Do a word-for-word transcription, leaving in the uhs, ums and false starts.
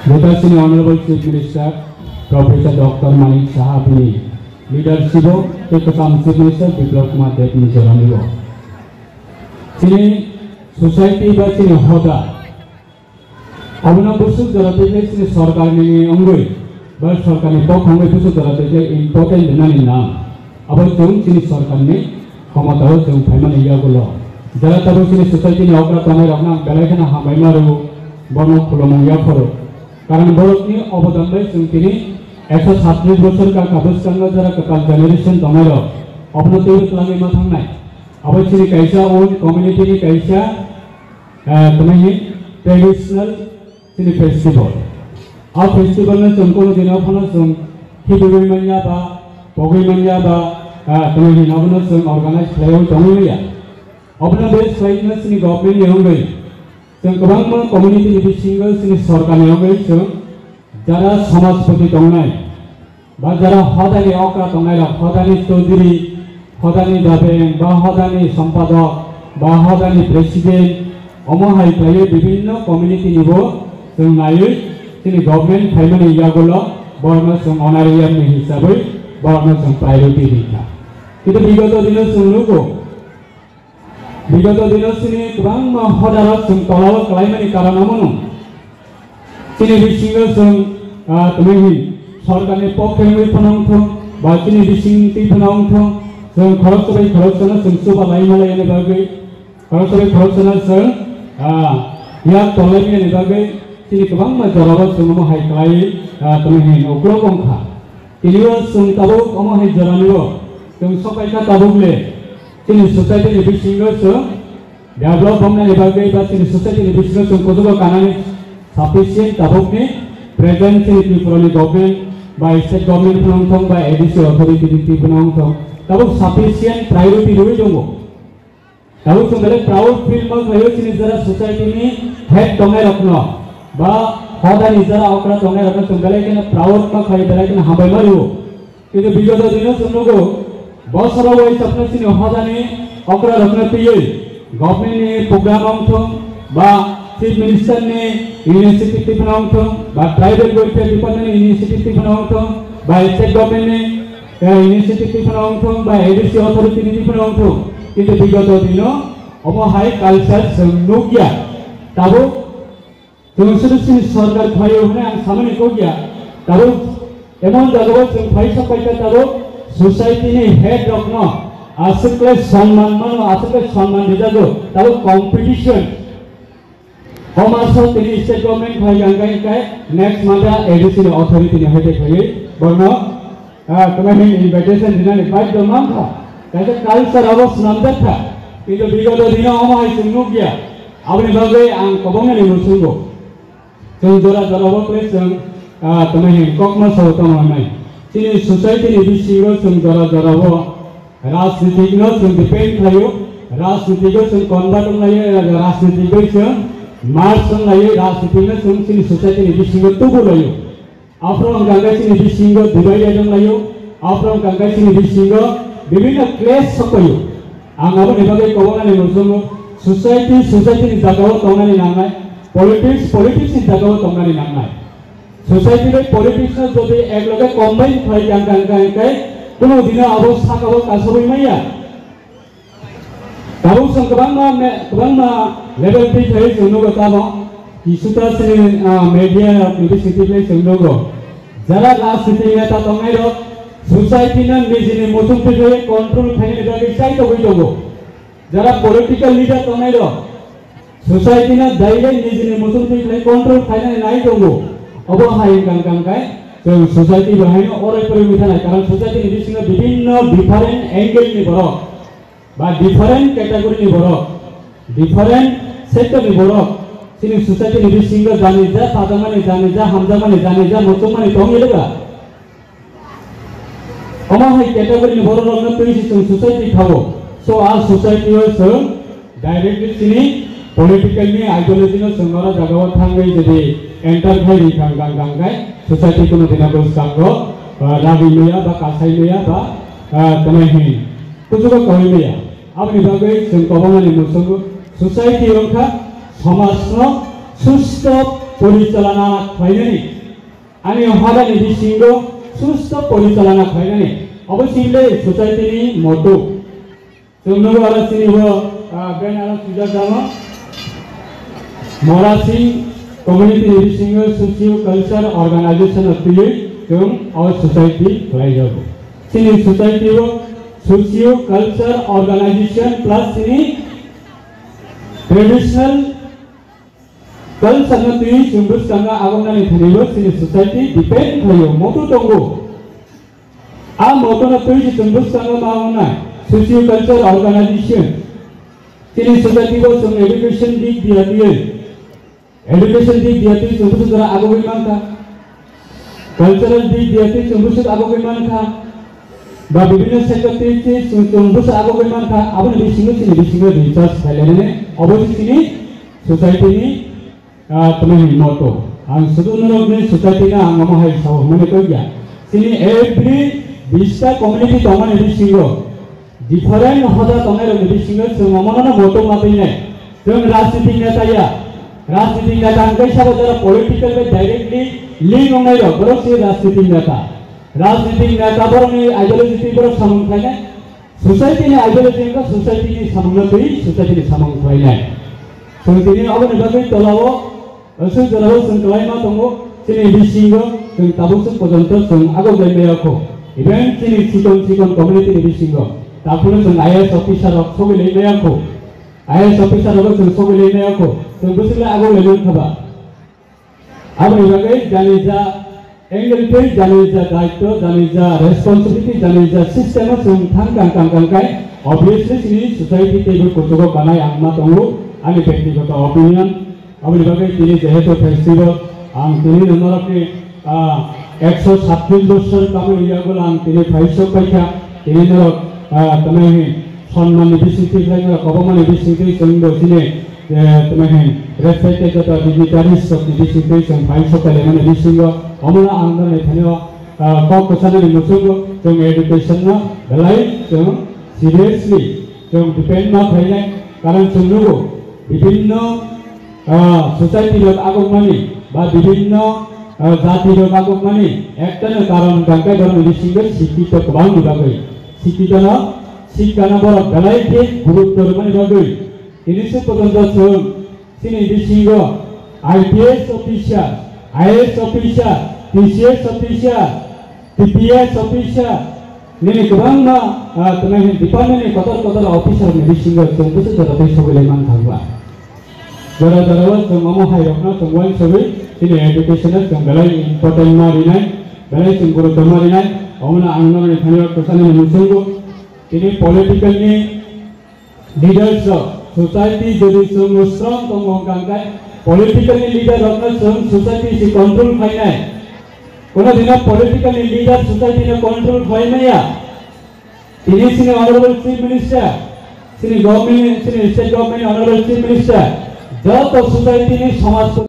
Jota chini Honorable Chief Minister Professor Doctor Manik Saha bini leadership o tei kwcham Chief Minister Biplab Kumar Deb ni jorani o chini society ba chini hoda abono busuk jora tei chini sorkar ni wngwi ba sorkar ni bokhong bai busuk jora tei important rwnani nang abo chwng chini sorkar ni khomotao chwng phaimani yagulo. Jara tabuk chini society ni okra tongnai rokno ang belai kheno hambai ma rwo, bono khulumung yapharo. Karon borokni obodan bai chwng tini ekso satris bosor ka kabwskango jara kwtal generation tongnai rok obono teibo twlangwi ma thangnai. Abo chini kaisa own community ni kaisa, ah, tongmani traditional chini festival. A festival no chwng kono dino phano chwng khibigwi manya ba pogwi manya ba, ah, tongmani abono chwng organize khlaiwi tongwi maya. Obono base khlaino chini government ni wngwi chwng kwbangma community ni bisingo chini sorkar ni wngwi chwng jara samajpati tongnai ba jara hodani okra tongnai rok, hodani chaudhuri, hodani dabeng ba hodani sompadok ba hodani president, omo hai khlaiwi bibinno community ni bo chwng naiwi chini government phaimani yagulo borokno chwng honorarium ni hisabwi borokno chwng priority rikha. Kintu bigoto dino chwng nugo, bigoto dino chini kwbangma hodarok chwng tolao kwlaimani karon omono. Chini bisingo chwng, ah, tongmani sorkarni pokhe wngwi phano wngthong, ba chini bisingtwi phano wngthong, chwng khoroksa bai khoroksano chwng chuba lai malaiyani bagwi, khoroksa bai khoroksano chwng, ah, yak tonglaimani bagwi chini kwbangma jorao chwng omo hai khlaiwi, ah, tongmani uklok wngkha. Tini o chwng tabuk omo hai jorani o chwng sokaikha tabuk le chini society ni bisingo chwng develop wngmani bagwi ba chini society ni bisingo chwng kuchugo kanani sufficient tabukni present chini Tripura ni government ba state government phano wngthong ba A D C authority ni twi phano wngthong tabuk sufficient priority rwi tongo. Tabuk chwng belai proud feel ma khlaio chini jara society ni head tongnai rokno ba hodani jara okra tongnai rokno chwng belai kheno proud ma khlai belai kheno hambai ma rwo. Kintu bigoto dino chwng nugo bosoro wai chapna chini hodani okra rokno twiwi government ni program wngthong ba chief minister ni initiative twi phano wngthong ba tribal welfare department ni initiative twi phano wngthong ba state government ni eh, initiative twi phano wngthong ba A D C authority ni twi phano wngthong, kintu bigoto dino omo hai culture chwng nukya. Tabuk chwng sudu chini sorkar phaio hwnwi ang samani kokya. Tabuk emon jagao chwng phai sok paikha tabuk society ni head rokno aswk khlai sonman mano, aswk khlai sonman rijago. Tabuk competition. Commerce o tini state government khai kang kai kai next month A D C ni authority ni hai de khai borno, ah, tuma hin invitation dinani bai do mang kha. Kaisa culture abo swnamjak kha. Kintu bigoto dino omo hai chwng nukya. Aboni bagwi ang kwbangma ni muchungo. Chwng jora jora bo khlai chwng, ah, tuma hin kokma sao tamo hinai. Chini society ni bisingo chwng jora jora bo Rajnitik no chwng depend khlaio, rajnitik o chwng convert wnglaio, rajnitik bai chwng merge wnglaio, rajnitik no chwng chini society ni bisingo tubu laio. Aphuru wngkha khe chini bisingo divide wnglaio, aphuru wngkha khe chini bisingo bibhinno clash sokpaio. Ang aboni bagwi kwbangma ni muchungo society, society ni jagao tongnani nangnai, politics, politics ni jagao tongnani nangnai. Society bai politics no jodi ek loge combine khlai kang kang kang khe kuno dino abo sakao kasogwi maya. Tabuk chwng kwbangma me-, kwbangma level twi khlai chwng nugo tamo. Kisuta chini, ah, media rok ni bisingtwi khlai chwng nugo. Jara rajniti neta tongnai rok society no nijini muchung twi khlai control khlainani bagwi chai togwi tongo. Jara political leader tongnai rok society no direct nijini muchung twi khlai control khlainani nai tongo. Obo hai wngkha wngkha khe chwng society bo haino orai porwi wngwi thanai, karon society ni bisingo bibinno different angle ni borok ba different category ni borok, different sector ni borok chini society ni bisingo jani ja pajakmani, jani ja hamjakmani, jani ja muchungmani tongwi rwkha. Omo hai category ni borok rok no twi si chwng society thago. So a society o chwng directly chini political ni ideology no chwng oro jaga o thangwi jodi enter khai ri thang gang gang khai society kuno dina bwskango, ah, ragwi maya ba kasai maya ba, ah, tamo hin kuchugo kaui maya. Aboni bagwi chwng kwbangma ni muchungo society wngkha somaj no susto Porichalana khlainani, ani hodani bisingo susto porichalana khlainani, obo chini society ni motto. Chwng nukgo aro chini bo, ah, banner o swijak tongo. Mora Singh community ni bisingo socio culture organization o twiwi chwng o society khlai jago. Chini society o socio culture organization plus chini traditional culture no twiwi chwng bwskango agomnani thani bo chini society depend khlaio, motto tongo. A motto no twiwi chwng bwskango ma wngnai socio culture organization. Chini society bo chwng education dik diya diye, education dik diya twi chwng bwswk jora agogwi mankha, cultural dik diya twi chwng bwswk agogwi mankha, ba bibhinno sector twi chwng, chwng bwswk agogwi mankha, aboni bisingo chini bisingo research khlainani obo se chini society ni, ah, tongmani motto. Ang sudu norokni society no ang omo hai sao hwnmani kok ya. Chini every bista community tongmani bisingo different hoda tongnairokni bisingo chwng omono motto ma twi nai. Chwng rajnitik neta ya. Rajnitik neta hwnkhe sabo jora political bai directly link wngnairok, borok se rajnitik neta. Rajnitik neta borokni ideology twi borok samung khlainai. Society ni ideology wngkha society ni samung no twi society ni samung khlainai. Chwng tini oboni bagwi tolao Aswk jorao chwng kwlaima tongo, chini bisingo chwng tabuk swk pojonto chwng agok lai maya kho. Even chini chikon chikon community ni bisingo takhukno chwng I A S officer rok sogwi lai maya kho. I A S officer rok chwng sogwi lai maya kho. Chwng bwswk lai agok lai man kha ba? Aboni bagwi jani ja angle tei jani ja daityo, jani ja responsibility, jani ja system o chwng thang kang kang kang kai, obviously chini society teibo kuchugo kanai ang ma tongo, ani byaktigoto opinion. Aboni bagwi tini jehetu festival, ang tini norokni, ah, ekso satris bosor kamani yagulo ang tini phaisok paikha, tini norok, ah, tamani sonmanni bisingtwi khlai norok kobokmani bisingtwi chwngbo chini, eh, tamani respected joto dignitaries rokni bisingtwi chwng phaisok kailaimani bisingo omono ang norokni thanio, ah, kok kwchanani muchungo chwng education no belai chwng seriously chwng depend ma khlainai, karon chwng nugo bibhinno, ah, society rok agokmani ba bibhinno, ah, jati rok agokmani ektano karon hwnkha khe borokni bisingo sikito kwbangni bagwi. Sikitono, sikkano borok belai khe gurutto rwmani bagwi. Tini se pojonto chwng chini bisingo I P S officer, I A S officer, T C S officer, T P S officer, nini kwbangma, ah, tini department ni kotor kotor officer ni bisingo chwng bwswk jora tei sogwi lai man thangba. Jora jora o chwng omo hai rokno chwng uansugwi chini education o chwng belai important ma rinai, belai chwng gurutto ma rinai, omono ang norokni thani o kwchangni muchungo tini political ni leaders rok, society jodi chwng strong tongo hwnkha hwnkhe political ni leader rokno chwng society se control khlainai. Kono dino political ni leader society no control khlai maya. Tini chini honorable chief minister, chini government, chini state government ni honorable chief minister, joto society ni somaj